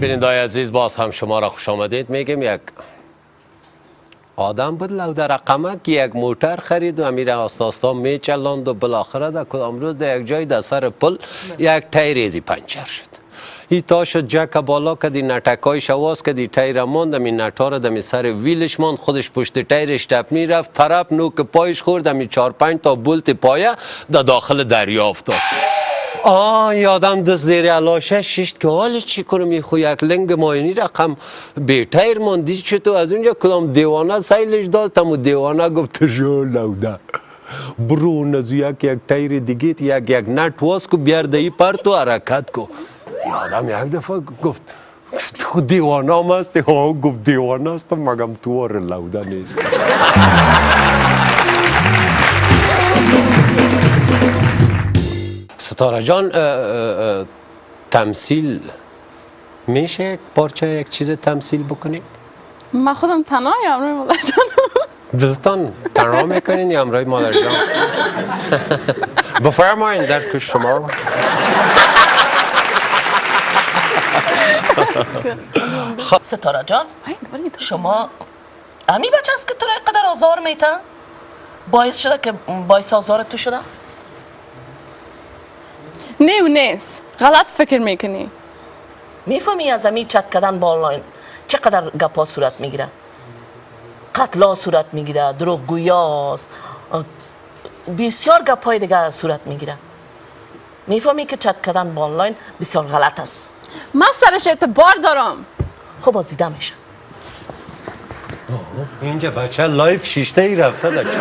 بینندای عزیز باز هم شما را خوش آمدید میگم. یک آدم بود لو در رقمک یک موتر خرید و امیر آستا میچلاند و بالاخره در کدام روز در یک جای در سر پل یک تایریزی پنچر شد. ای تا شد جک بالا کدی نتکایش آواز کدی تایر ماند، امی نتا را دمی سر ویلش ماند، خودش پشت تایرش تپ میرفت، طرف نوک پایش خورد، امی 4-5 تا بولت پایه در داخل دریا افتاد. آه یادم دست زیر علاشه ششت که حالی چی کنم، خو یک لنگ ماینی رقم بی تایر ماندی چطور از اونجا کدام دیوانه سیلش داد، تمو دیوانه گفت جو لوده برو نزو یک یک تایر دیگه یک یک نت واس کو بیار دهی پر تو حرکت کو. یادم یک دفعه گفت تو دیوانه هم هستی؟ ها گفت دیوانه هستم مگم تو لوده نیست. ستاره جان تمثیل میشه یک پارچه یک چیز تمثیل بکنی؟ من خودم تنها یا همراه مادر جان؟ دلتان تنها میکنین یا همراه مادر جان؟ بفرمایین در که شما. ستاره جان شما امی بچه است که تو را قدر آزار میته؟ باعث شده که باعث آزار تو شده؟ نه و نیست، غلط فکر میکنی. میفهمی از امی چت کردن با آنلاین چقدر گپا صورت میگیره؟ قتلا صورت میگیره، دروغگویاست، بسیار گپای دیگه صورت میگیره. میفهمی که چت کردن با آنلاین بسیار غلط است. من سرش اعتبار دارم. خب باز دیده میشه. اینجا بچه live شیشته ای رفته در چه.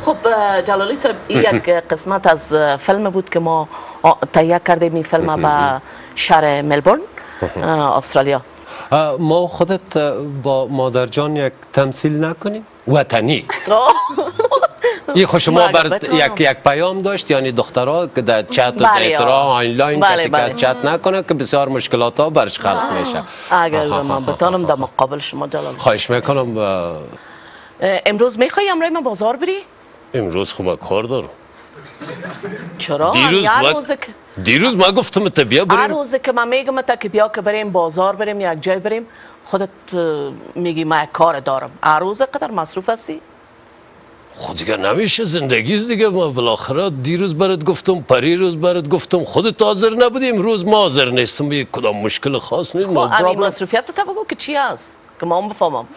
خب جلالی صاحب یک قسمت از فیلم بود که ما تهیه کردیم، این فیلم به شهر ملبورن استرالیا. ما خودت با مادر جان یک تمثیل نکنیم؟ وطنی. یه خوش شما بر یک پیام داشت، یعنی دخترها که در چت و در آنلاین که کس چت نکنه که بسیار مشکلات ها برش خلق میشه. اگر من بتانم در مقابل شما جلال خواهش میکنم. امروز میخوای امروز من بازار بری؟ امروز خب من کار دارم. چرا؟ دیروز ما گفتم تا بیا بریم. هر روز که من میگم تا که بیا که بریم بازار بریم یک جای بریم، خودت میگی من کار دارم. هر روز قدر مصروف هستی؟ خب دیگه نمیشه، زندگی است دیگه. ما بالاخره دیروز برات گفتم، پریروز برات گفتم، خودت حاضر نبودی، امروز ما حاضر نیستم. یک کدام مشکل خاص نیست. خب امین مصروفیت تو بگو که چی است که ما هم بفهمم.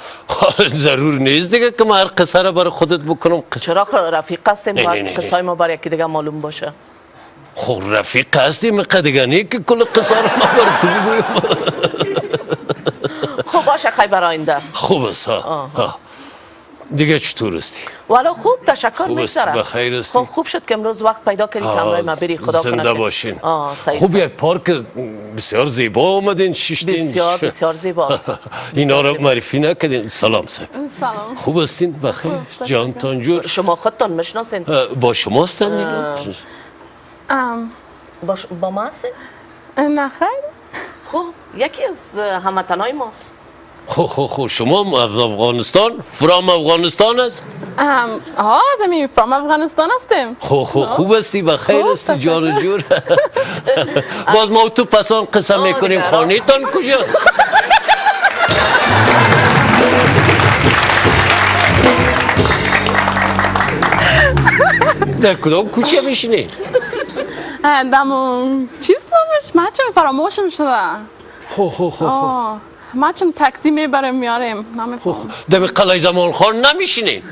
ضرور نیست دیگه که من هر قصه را برای خودت بکنم. چرا رفیق هستیم، باید قصه های ما برای یکی دیگه معلوم باشه. خب رفیق هستیم دیگه نه که کل قصه را ما برای تو بگویم. خب باشه، خیلی برای آینده خوب است. دیگه چطور هستی؟ والا خوب، تشکر می‌گذارم. بخیر هستی؟ خب خوب شد که امروز وقت پیدا کردی که همراه ما بری. خدا کنه زنده باشین. خوب یک پارک بسیار زیبا آمدین شیشتین. بسیار بسیار زیباست. اینا رو معرفی نکردین. سلام صاحب. سلام. خوب هستین؟ بخیر. جانتان جور. شما خودتان میشناسین؟ با شما هستن اینا؟ با ما هستین؟ نه خیر. خب یکی از هموطنای ماست. خو خو خو شما از افغانستان؟ from افغانستان است؟ ها زمین from افغانستان هستیم. خو خو خوب هستی، بخیر هستی، جان جور. باز ما تو پسان قصه میکنیم. خانه تان کجاست؟ در کدام کوچه میشینی؟ دمو چیز نامش من چون فراموشم شده. خو خو خو خو ما چون تاکسی میبرم میاریم. نمیفهمم. دم قلعه زمان خان نمیشینین؟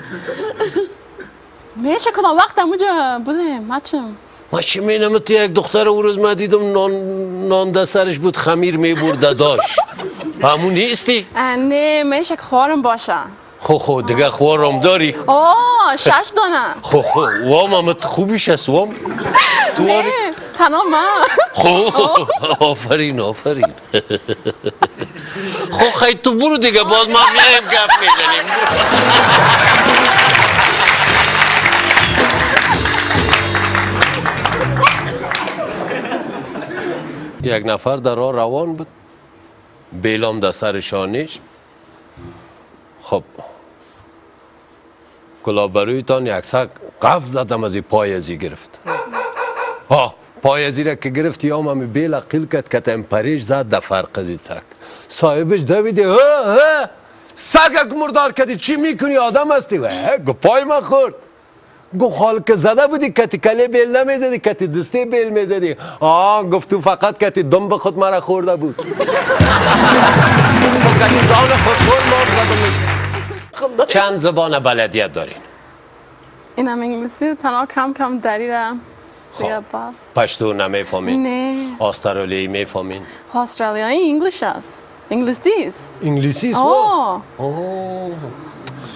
میشه کدام وقت اونجا بودیم. ما چون ما چی مینم تو یک دختر اون روز ما دیدم نان در سرش بود، خمیر میبرد داشت. همون نیستی؟ نه میشه که خوارم باشه. خو خو دیگه خوارم داری؟ آه 6 دانه. خو خو وام هم خوبیش هست. وام تو نه تنها من. خو آفرین آفرین. خو خیلی تو برو دیگه، باز ما میایم گپ میزنیم. یک نفر در راه روان بود، بیلام در سر شانش. خب کلاه برویتان یک سگ قفز زدم از این پای ازی گرفت. ها پای زیره که گرفتی آم همی بیل قیل کد کتم پریش زد در فرق دی تک صاحبش دویدی ها ها سگک مردار کدی چی میکنی آدم هستی؟ گو پای من خورد. گو خال که زده بودی کتی کلی بیل نمیزدی کتی دسته بیل میزدی. آه گفت تو فقط کتی دم به خود مرا خورده بود. کتی دان خود خورد ما. چند زبان بلدیت دارین؟ اینم انگلیسی تنها کم کم دری را. خب پشتو نمیفهمین؟ نه. استرالیایی میفهمین؟ استرالیایی English است. انگلیسی است. انگلیسی است؟ آه.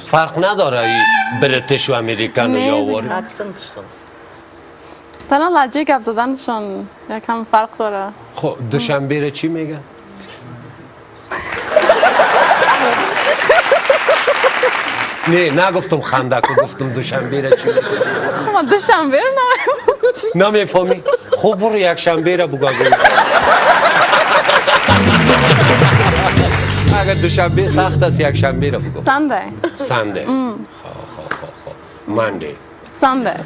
فرق نداره ای British و American و یا وار accent شون تنها لهجه گپ زدنشون یکم فرق داره. خب دوشنبه را چی میگن؟ نه نگفتم خنده کو، گفتم دوشنبه را چی میگن؟ ما دوشنبه را نمیفهمی؟ خب برو یک شنبه را بگو. اگر دوشنبه سخت است یک شنبه را بگو. Sunday. Sunday. خب خب خب Monday. Sunday.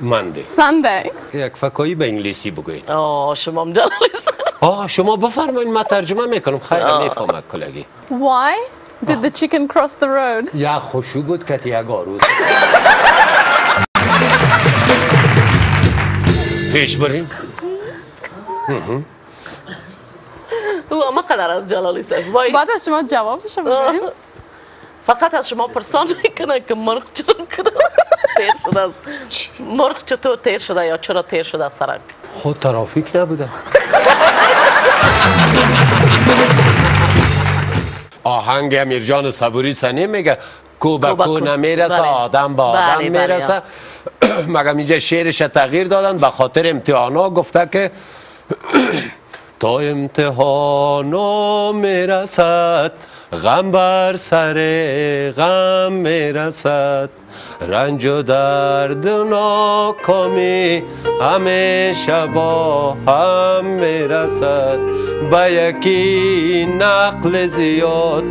Monday. Sunday. یک فکایی به انگلیسی بگوین. آه شما هم جلالیست. آه شما بفرمایید من ترجمه میکنم. خیلی میفهمم کلگی. Why did the chicken cross the road? یا خوشو بود که یک آروز. پیش بریم. او اما قدر از جلالی صاحب. بعد از شما جوابشو بدین. فقط از شما پرسان میکنه که مرغ چرا تیر شده است، مرغ چطور تیر شده یا چرا تیر شده سرک؟ خود ترافیک نبوده. آهنگ امیرجان صبوری سنی میگه کو به کو نمیرسه آدم به آدم میرسه. مگم اینجا شعرش تغییر دادن به خاطر امتحانا، گفته که تا امتحانا میرسد غم بر سر غم میرسد، رنج و درد و ناکامی همیشه با هم میرسد، به یکی نقل زیاد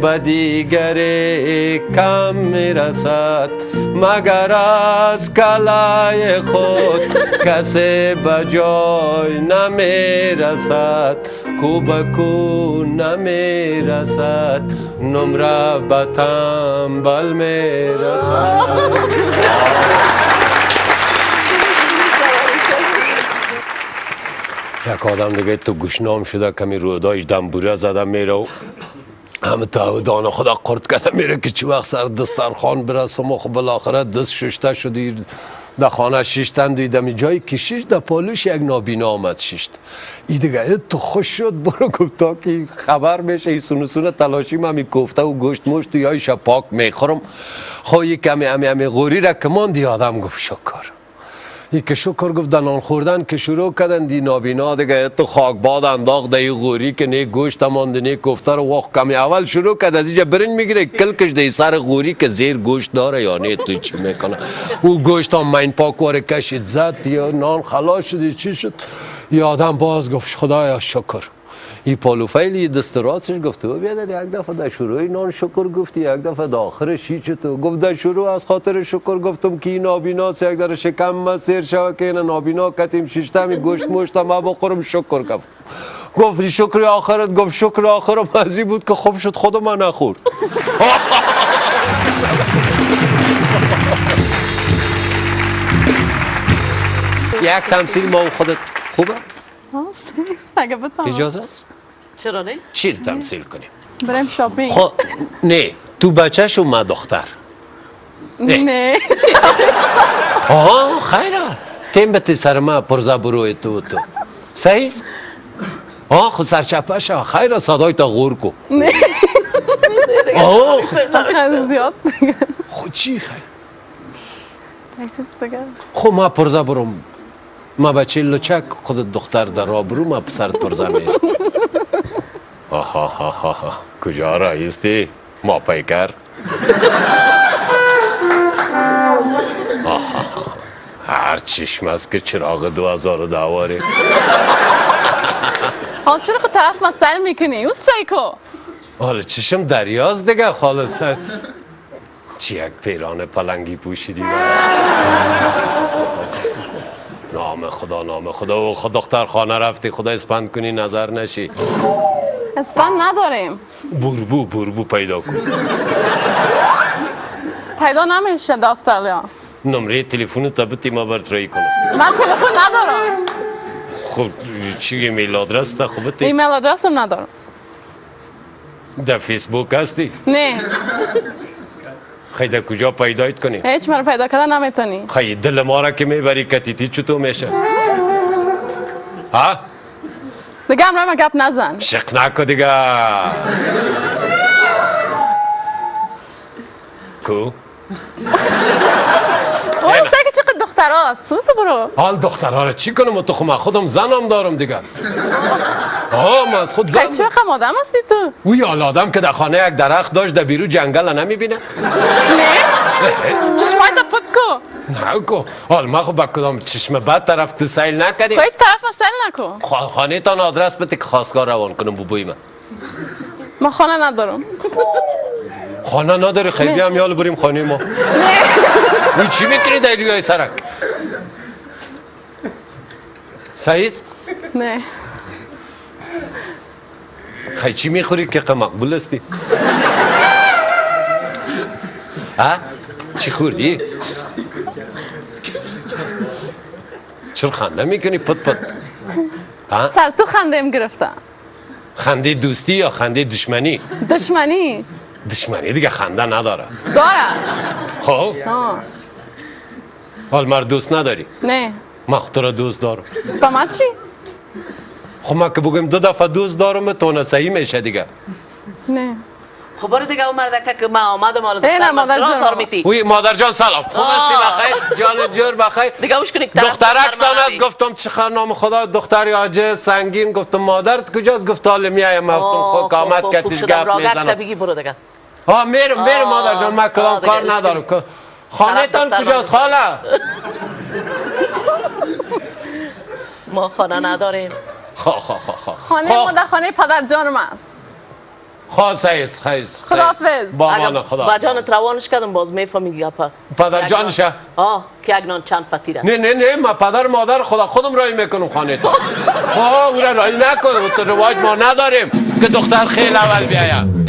به دیگری کم میرسد، مگر از کلای خود کسی به جای نمیرسد، کو به کو نمیرسد نمره به تنبل میرسد. یک آدم دیگه تو گوشنام شده کمی رودایش دنبوره زده میره و همه دانه خدا قرد کرده میره که چی وقت سر دسترخوان برسم و خب بالاخره دست ششته شدی در خانه ششتن دیدم جایی که شش در پالوش یک نابینا آمد ششت. ای دیگه تو خوش شد برو گفت تا که خبر میشه ای سونو سونه تلاشی من می کوفته و گوشت مشت و یایش پاک میخورم. خب یک کمی همی غوری را که ماندی آدم گفت شکر. ای که شکر گفت نان خوردن که شروع کردن دی نابینا دیگه تو خاک باد انداخت دی غوری که نه گوشت مانده نه کوفته رو واخ کمی اول شروع کرد از اینجا برنج میگیره کلکش دی سر غوری که زیر گوشت داره یا نه تو چی میکنه او گوشت هم مین پاکواره کشید زد یا نان خلاص شد چی شد. یه آدم باز گفت خدایا شکر. ای پالوفیلی دست راستش گفت تو بیادر یک دفعه در شروع نان شکر گفتی یک دفعه در آخرش هیچ تو گفت در شروع از خاطر شکر گفتم که این نابیناست یک ذره شکم ما سیر شوه که این نابینا کتیم ششتم گوشت مشتم ما بخورم شکر گفت. گفت شکر آخرت گفت شکر آخرم از این بود که خوب شد خود من نخورد. یک تمثیل ما و خودت خوبه؟ اجازه است؟ چرا نه؟ چی تمثیل کنیم؟ بریم shopping. خب نه تو بچه شو ما دختر. نه. آها خیره تیم به سر ما پرزا بروی تو تو. صحیح؟ آه خب سرچپه شو خیره صدای تا غور کو. نه. آه زیاد. خب چی خیر؟ یک چیز دیگه. خب ما پرزا بروم. ما بچه لچک خود دختر در آبرو ما پسرت پرزا میرم. آها ها ها کجا رایستی؟ ما پیکر. آها هر چشم است که چراغ 2010 واره. حال چرا خود طرف ما سر میکنی؟ او سیکو. حالا چشم دریاز دیگه خالص. چی یک پیران پلنگی پوشیدی؟ نام خدا نام خدا و خود دختر خانه رفتی خدا اسپند کنی نظر نشی. اسپند نداریم. بربو بربو پیدا کن. پیدا نمیشه در استرالیا. نمره تلفن تا بتی ما برات رای کنم. من تلفن ندارم. خب چی ایمیل آدرس تا خب بتی؟ ایمیل آدرس هم ندارم. در فیسبوک هستی؟ نه. خیلی در کجا پیدایت کنی؟ هیچ من پیدا کردن نمیتونی. خیلی دل ما را که میبری کتیتی چطور میشه؟ ها؟ دیگه امرای من گپ نزن. شق نکن دیگه. کو؟ اون که چقدر دختراست. اوسو برو. حال دخترها را چی کنم؟ تو خب خودم زنم دارم دیگه. آه من از خود زن. چرا قم آدم هستی تو؟ اوی حال آدم که در خانه یک درخت داشت در بیرو جنگل نمیبینه. نه؟ چشمای تا پت کو. نه کو. حال ما خب با کدام چشم بد طرف تو سیل نکردیم. هیچ طرف ما سیل نکن. خانه تان آدرس بده که خواستگار روان کنم بوبوی من. من خانه ندارم. خانه نداری؟ خیلی هم یال بریم خانه ما. نه. چی میکنی در ریای سرک؟ سایز؟ نه. خیلی چی میخوری که مقبول هستی؟ ها؟ چی خوردی؟ چرا خنده میکنی پت پت؟ ها؟ سر تو خنده گرفته. خنده دوستی یا خنده دشمنی؟ دشمنی. دشمنی دیگه خنده نداره. داره. خب؟ حال مرد دوست نداری؟ نه. من خود را دوست دارم. با من چی؟ خب من که بگم دو دفعه دوست دارم تو صحیح میشه دیگه. نه. خب برو دیگه اون مردکه که من آمدم حالا دختر مادر جان. وی مادر جان سلام. خوب هستی؟ بخیر؟ جان جور بخیر. دیگه اوش کنی دخترک تان است. گفتم چه نام خدا دختری عاجز سنگین. گفتم مادرت کجاست؟ گفت حالا میایم. گفتم خب قامت کتش گپ میزنم. بگی برو دیگه. ها میرم میرم مادر جان من کدام کار ندارم. خانه تان کجاست خاله؟ ما خانه نداریم. خا خا خا خا. خانه ما در خانه پدر جانم است. خاص خیس خداحافظ. با امان خدا. با جانت روانش کردم باز میفهمی گپا. پدر جانشه؟ آه که یک نان چند فتیره. نه نه نه ما پدر مادر خدا خودم رای میکنم خانه تا. آه او را رای نکن. تو رواج ما نداریم که دختر خیلی اول بیاید.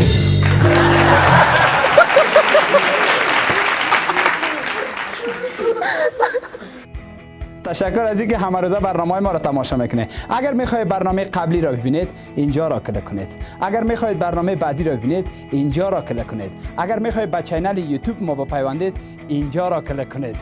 تشکر از اینکه همه روزه برنامه ما را تماشا میکنید. اگر میخواهید برنامه قبلی را ببینید اینجا را کلیک کنید. اگر میخواهید برنامه بعدی را ببینید اینجا را کلیک کنید. اگر میخواهید به channel یوتیوب ما بپیوندید اینجا را کلیک کنید.